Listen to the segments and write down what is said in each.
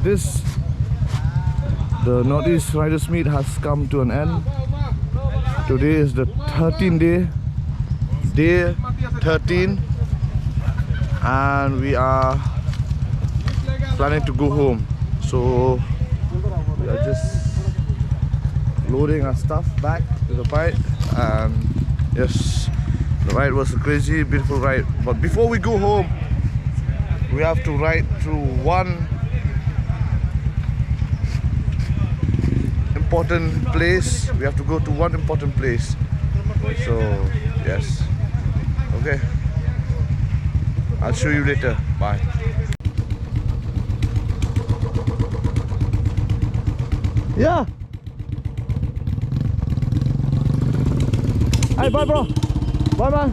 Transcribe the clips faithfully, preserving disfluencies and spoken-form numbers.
This, the Northeast Riders Meet has come to an end. Today is the thirteenth day, day thirteen, and we are planning to go home. So we are just loading our stuff back to the bike, and yes, the ride was a crazy, beautiful ride. But before we go home, we have to ride through one important place. We have to go to one important place. So, yes. Okay. I'll show you later. Bye. Yeah. Hey, bye, bro. Bye, bye.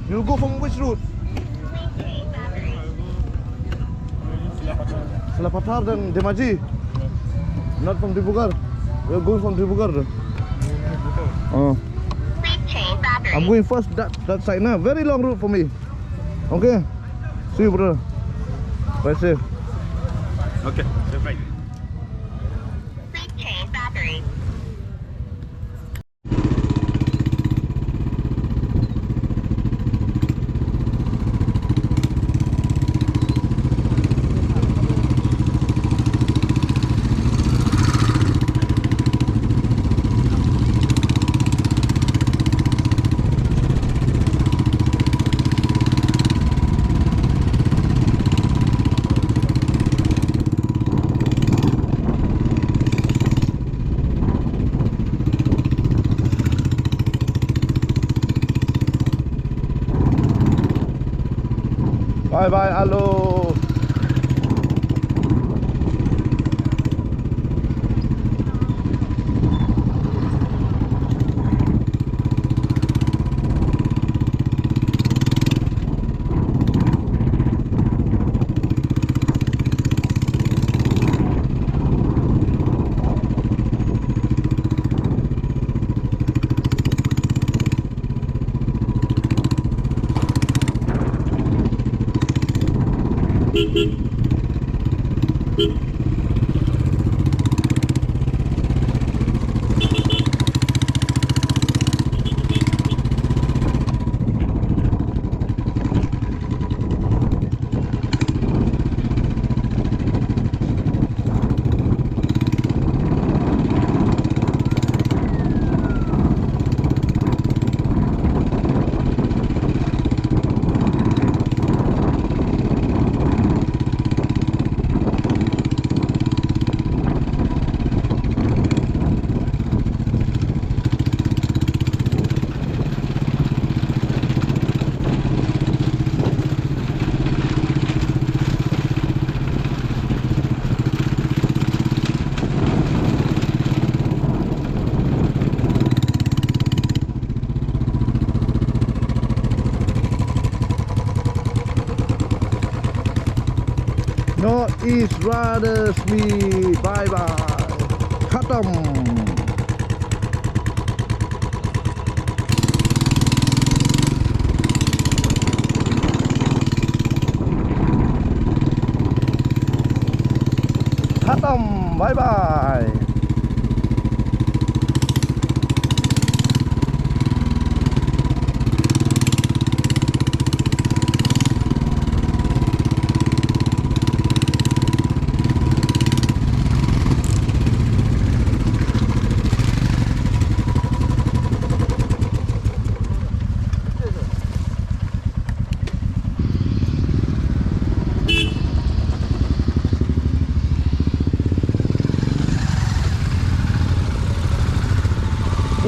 You go from which route? Selapathar dan Dhemaji. Not from Dibrugarh. We are going from Dibrugarh. Oh. I'm going first that, that side now. Very long route for me. Okay. See you, brother. Ride safe. Okay, safe ride. Bye bye, Alo. Northeast Riders Meet. Bye bye. Khatam. Khatam. Bye bye.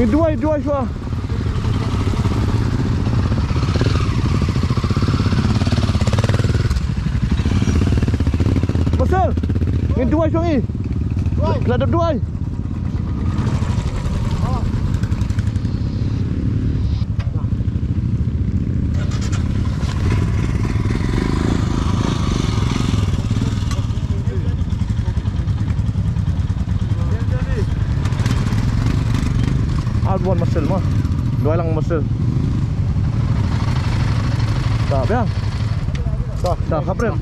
Duwai, duwai shuwa. Marcel, ngin duwai shuwa ngi. Duwai. La dep duwai. Ar wan Marcel mo. Duwai lang Marcel. Ta biang. Ta, ta, khapren.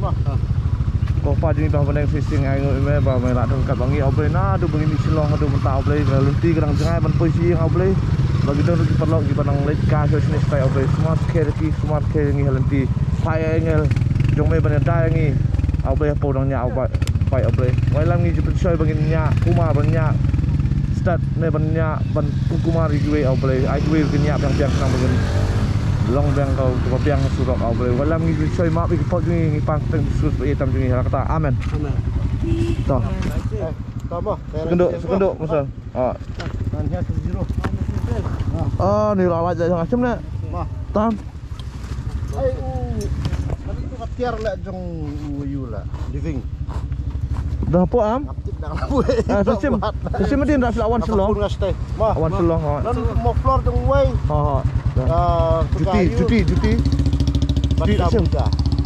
Ko pa jong ngi ba ban deng sising ai ngut ïa me ba me la don kat ba ngi, O Blei, naduh ba ngi mih sha Shillong haduh mynta, O Blei, me lynti ka dang jngai ban poi sha ïing, O Blei. Ba ki don ruh ki paralok kiba nang leit ka sha shane shatai, O Blei, sumar kher ïa ki, sumar kher ïa ngi ha lynti. Phai ïa angel jong me ban ïada ïa ngi, O Blei, hapoh dang ñiah, O Blei, phai, O Blei. Wai lam ngi ju pynshoi ba ngin ñiah kumar, ban ñiah stad ne ban ñiah ban pynkumar ïa kiwei, O Blei. Ai kiwei ruh kin ñiah biang biang khnang ba ngin long biang ka, kaba biang ka surok, O Blei. Wai lam ngi ju pynshoi, map ïa ki paid jong ngi, ngi pan kyrteng Jisu ba ïeit tam jong ngi ha kata. Amen. Amen. To. Eh, tama. Sekenduk, sekenduk, Marcel. Ah. Nan hias zero. Ah, ni la lait jong Hashim ne. Ma. Tam. Ai u. Kan tu ka tiar la jong u yu la. Living. Dah hapoh am? Ngap tip dah la buai. Ah, Hashim. Hashim Adin dah sila wan Shillong. Ngap pun ngas teh. Ma. Wan Shillong ha. Nan mo floor jong wei. Ha ha. Ah, Juti, Juti, Juti. Juti la Hashim.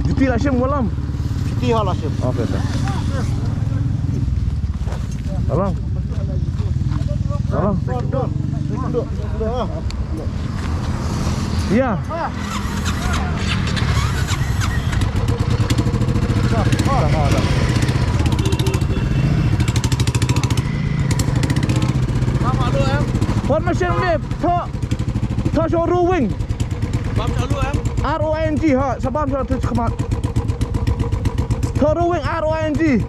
Juti la Hashim walam. Juti ha la Hashim. Okey, okey. Tolong. Tolong. Ya. What machine me? Tho. Tho sho ruwing. Bam sho lu em? R O I N G ha, sa bam sho tu khmat. Tho ruwing R O I N G.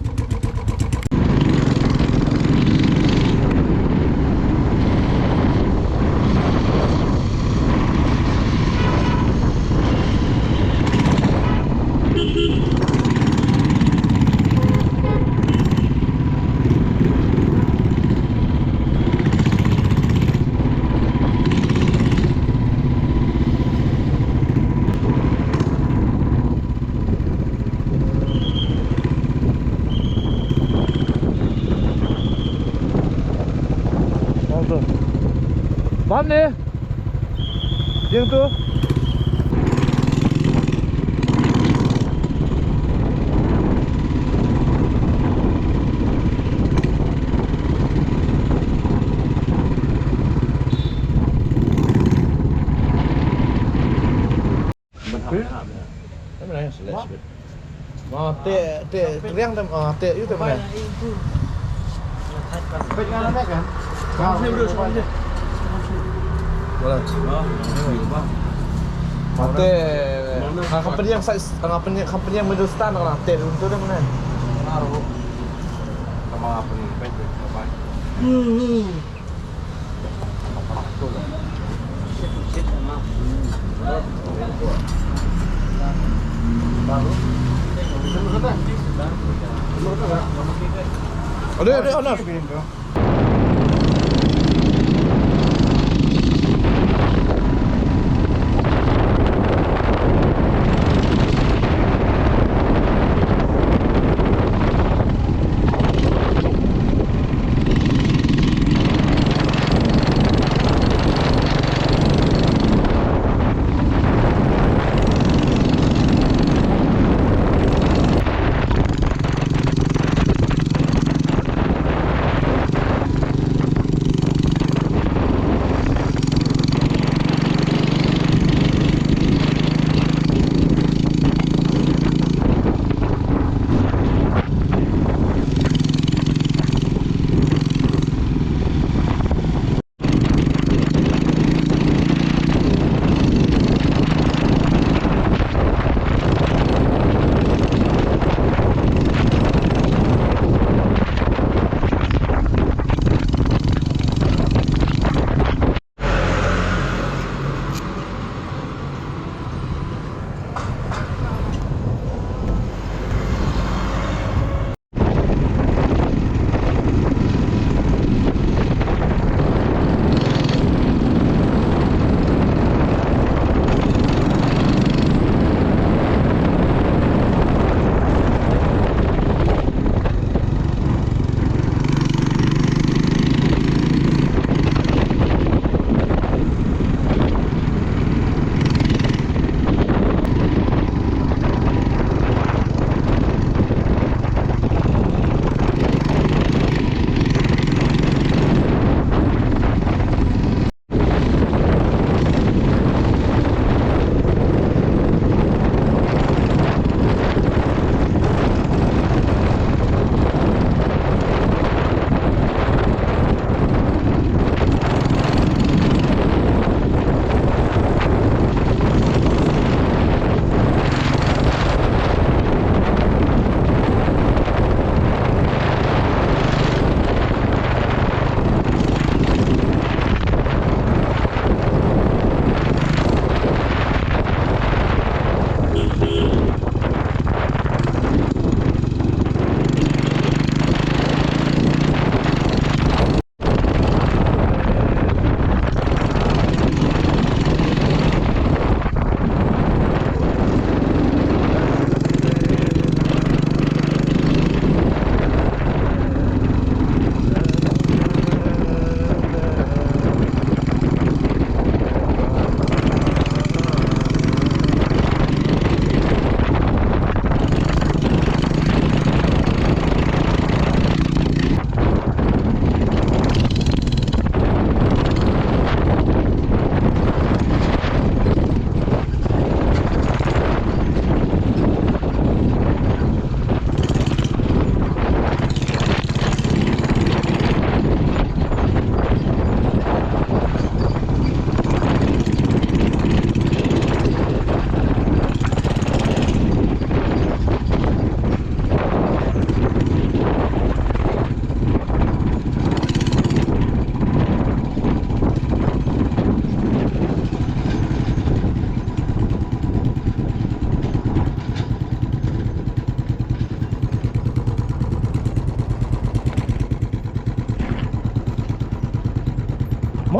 Bam ne. Jeng tu. Ma te, te riang dem, ah, te yu te ma. Boleh. Ma te, ah, company yang size, ah, company, company yang middle stand, ah, te tu dem ne. Sama apa ni? Hmm. Ada, ada, ada.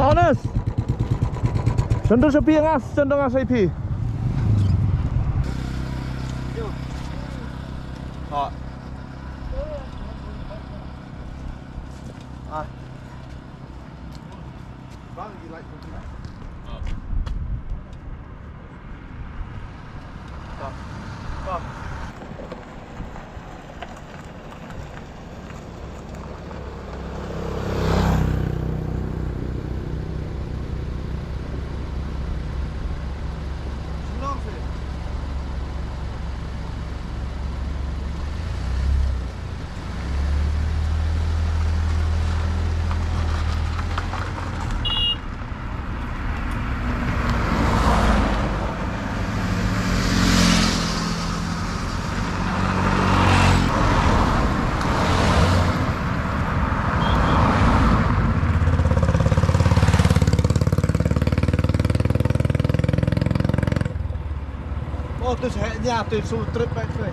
Honest. Shan dur sha phi nga, shan dur nga sha phi. Oh, tu sha nya tu su trip back tu.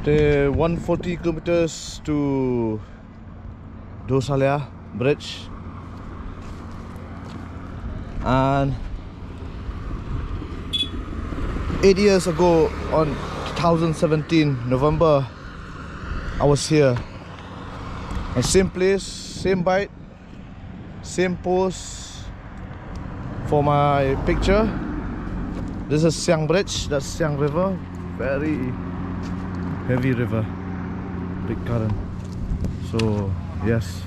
Te one forty kilometers to Dosalia Bridge. And eight years ago, on two thousand seventeen November, I was here. And same place, same bike, same pose for my picture. This is Siang Bridge, that's Siang River. Very heavy river. Big current. So, yes.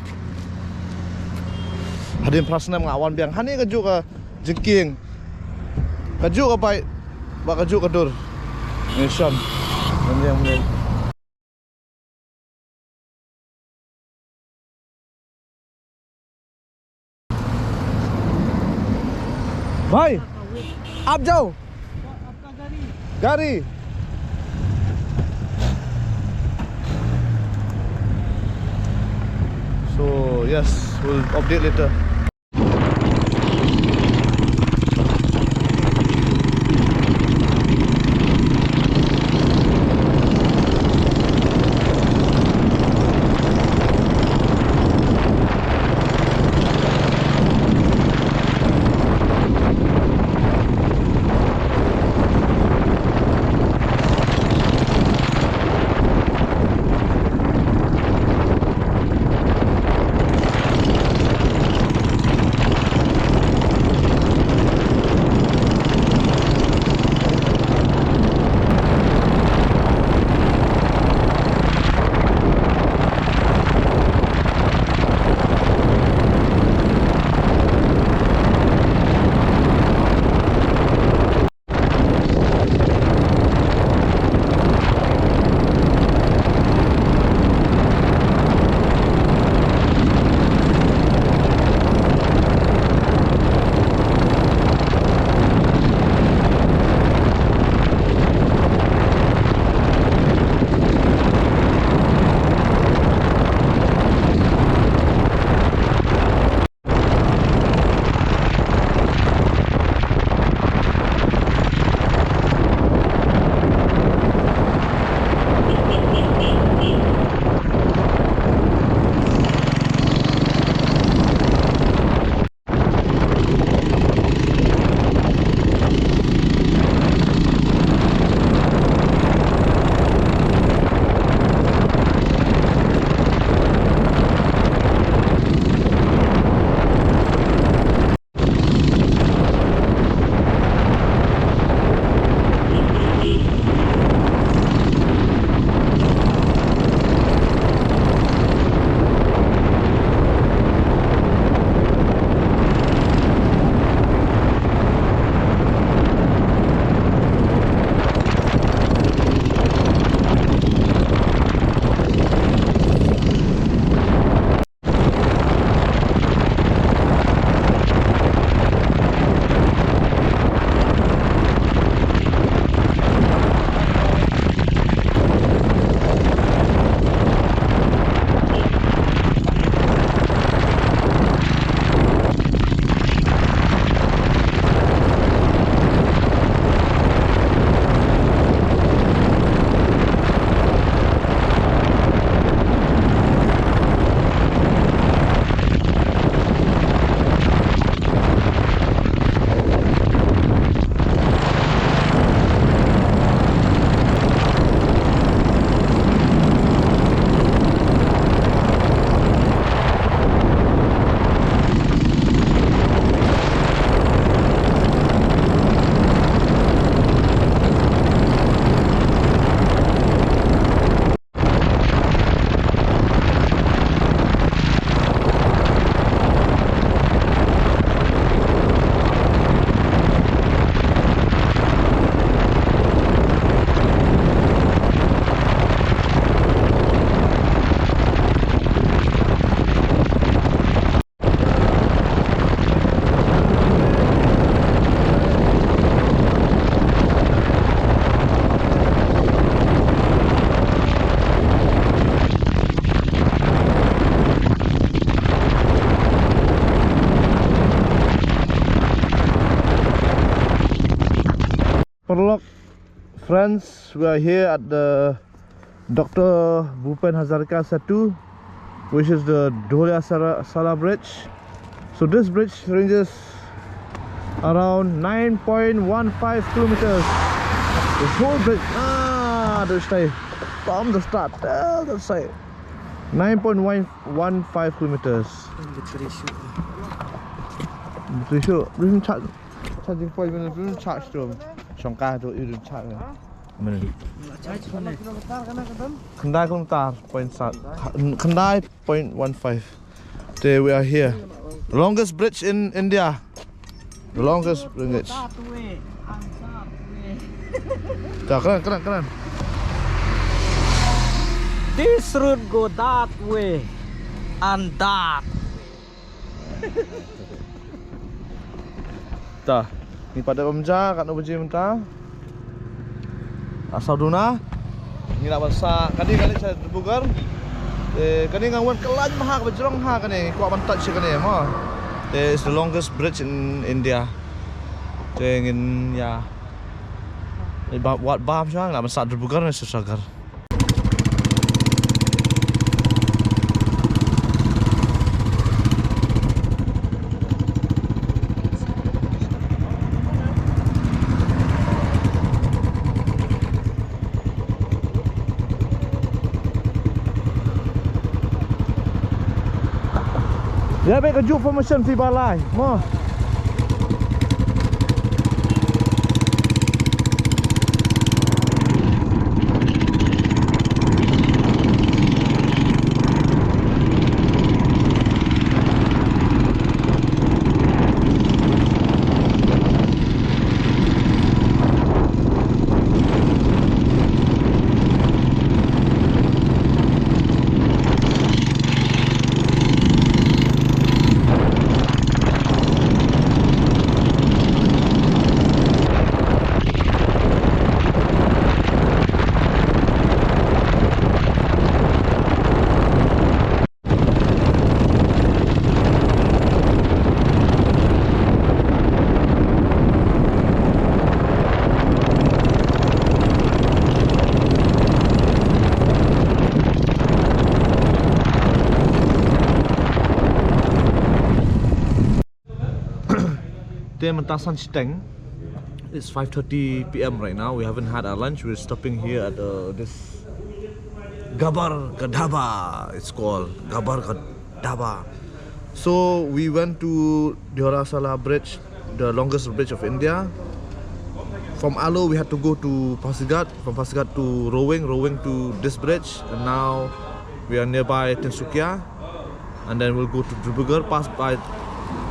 Hadien phra snem nga wan biang hangne kajuh ka jingkieng. Kajuh ka bike bad kajuh ka dur. Nation. Mending, mending. भाई, आप जाओ। गाड़ी। So, yes, we'll update later. Vlog. Friends, we are here at the Doctor Bhupen Hazarika Setu, which is the Dholasalra Bridge. So this bridge ranges around nine point one five kilometers. This whole bridge, ah, this side, from the start till that side, nine point one five kilometers. Battery issue. Battery issue. Charging point, charge tu. Shongka tu, you don't charge. Mana? Khyndai kilometer point sat. Khyndai point one five. Today we are here. The longest bridge in India. The longest bridge. That way and that way. Ta, kren, kren, kren. This route go that way and that way. Ta, ngi pat dep ym ja, katno baje mynta? Ah, saw duna. Ngi lah ban sah kane, kane sha Dibrugarh. Eh, kane nga wan kyllaiñ bha, kaba jrong bha kane, ngi kwah ban touch kane mo. Eh, it's the longest bridge in India. Te ngin ïa, eh, ba, wat bam sha, ngi lah ban sah Dibrugarh ne Sivasagar. Ïa bad ka juh formation phi ba lai mo. Te mynta san shiteng. It's five thirty p m right now. We haven't had our lunch. We're stopping here at, uh, this Gabar Ka Dhaba. It's called Gabar Ka Dhaba. So we went to Dholasalra Bridge, the longest bridge of India. From Alo, we had to go to Pasighat. From Pasighat to Roing, Roing to this bridge, and now we are nearby Tinsukia. And then we'll go to Dibrugarh, pass by,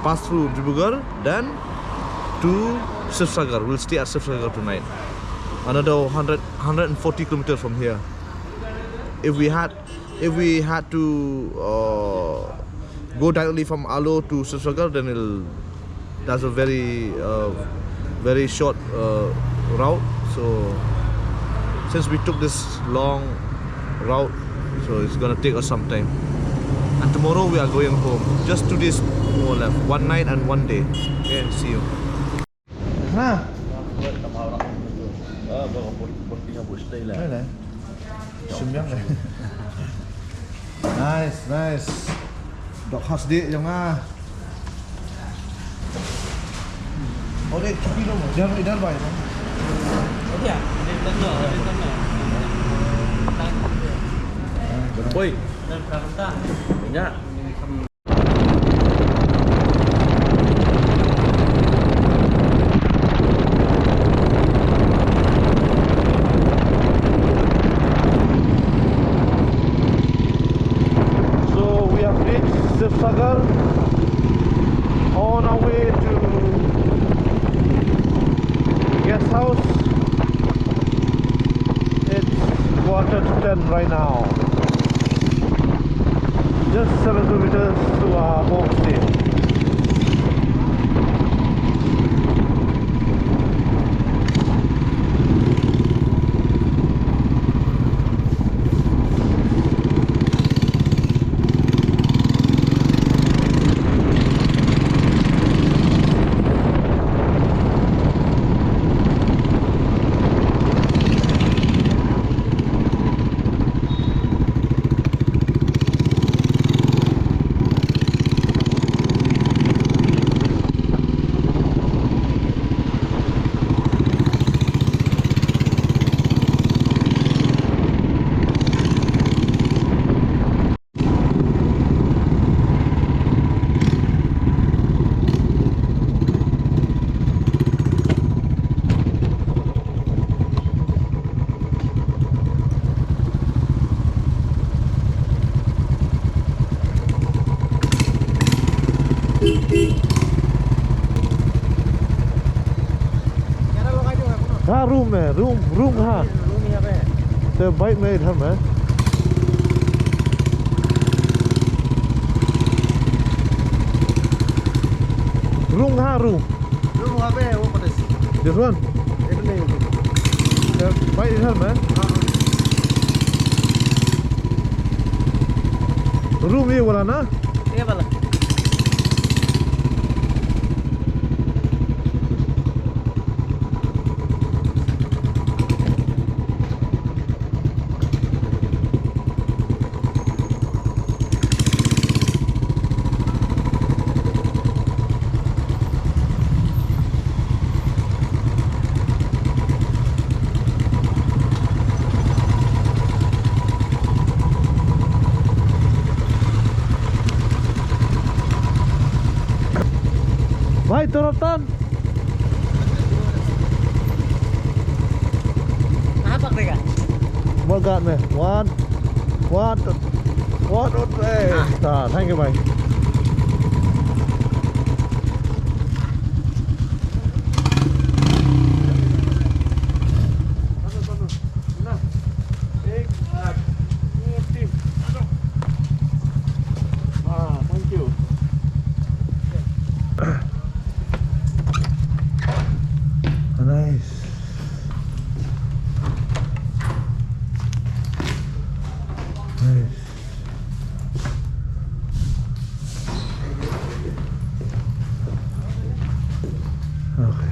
pass through Dibrugarh, then to Sivasagar. We'll stay at Sivasagar tonight. Another hundred, hundred and forty kilometers from here. If we had, if we had to, uh, go directly from Alo to Sivasagar, then it'll, that's a very, uh, very short, uh, route. So since we took this long route, so it's gonna take us some time. And tomorrow we are going home. Just two days more left. One night and one day. Okay, see you. Ha. Mana? Sumyang lah. Nice, nice. Dok khas dik jong nga. Oh, dek cuki dong. Jangan idar bai. Iya, ada tanda, ada tanda. Boy, dan karanta. Banyak. So we have reached Sivasagar, on our way to guest house. It's quarter to ten right now. Just seven kilometers to our homestay. मैं रूम, रूम कहाँ? रूम यहाँ पे है। तो बाइक में इधर में। रूम कहाँ रूम? रूम वहाँ पे है, वो पड़ोस। This one? इधर नहीं है। तो बाइक इधर में? हाँ, हाँ। रूम ये वाला ना? ये वाला। भाई, तो रतन। कहाँ पकड़ेगा? What got me? What? What? What? What? Hey. Ah, thank you, भाई। Ah, thank you. Nice. Nice. Okay.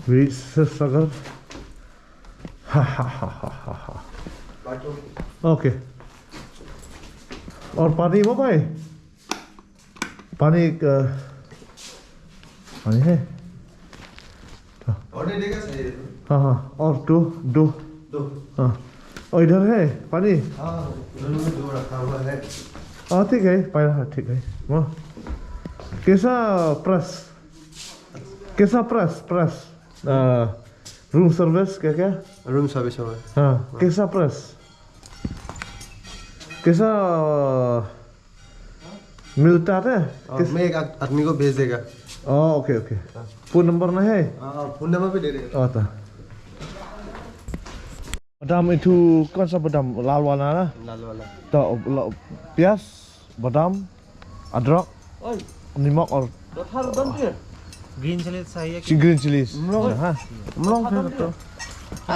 We reach Sirsagar. Ha, ha, ha, ha, ha, ha. Okay. और पानी वो भाई? पानी, अ, पानी है? और नहीं देगा, सही है। हाँ, हाँ, और दो, दो। दो। हाँ। और इधर है पानी? हाँ, उधर में दो रखा हुआ है। हाँ, ठीक है, पानी, हाँ, ठीक है। वाह। कैसा price? कैसा price, price? अ, room service क्या, क्या? Room service होगा। हाँ, कैसा price? कैसा मिलता है? और किस- मैं एक आद-, आदमी को भेज देगा। Oh, okay, okay. हाँ। Phone number ना है? हाँ, phone number भी दे देगा। Oh, था। बादाम इथु कौन सा बादाम? लाल वाला ना? लाल वाला। तो ल-, प्याज, बादाम, अदरक, ओए। नमक और तो हर बन गया। Green chilli चाहिए कि green chilli? Mlong, हाँ। Mlong फिर तो।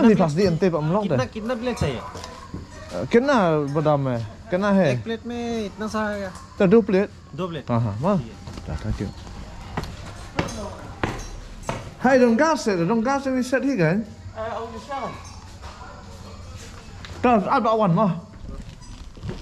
कितना प्लेट, कितना, कितना प्लेट चाहिए? अ, कितना बादाम है? कितना है? एक प्लेट में इतना सा आएगा। तो दो प्लेट? दो प्लेट। हाँ, हाँ, हाँ। ठीक है। हाँ, thank you। Hai, dong gas, dong gas ni set hi kan? Eh, au ni siapa? Dah, ada awan mah.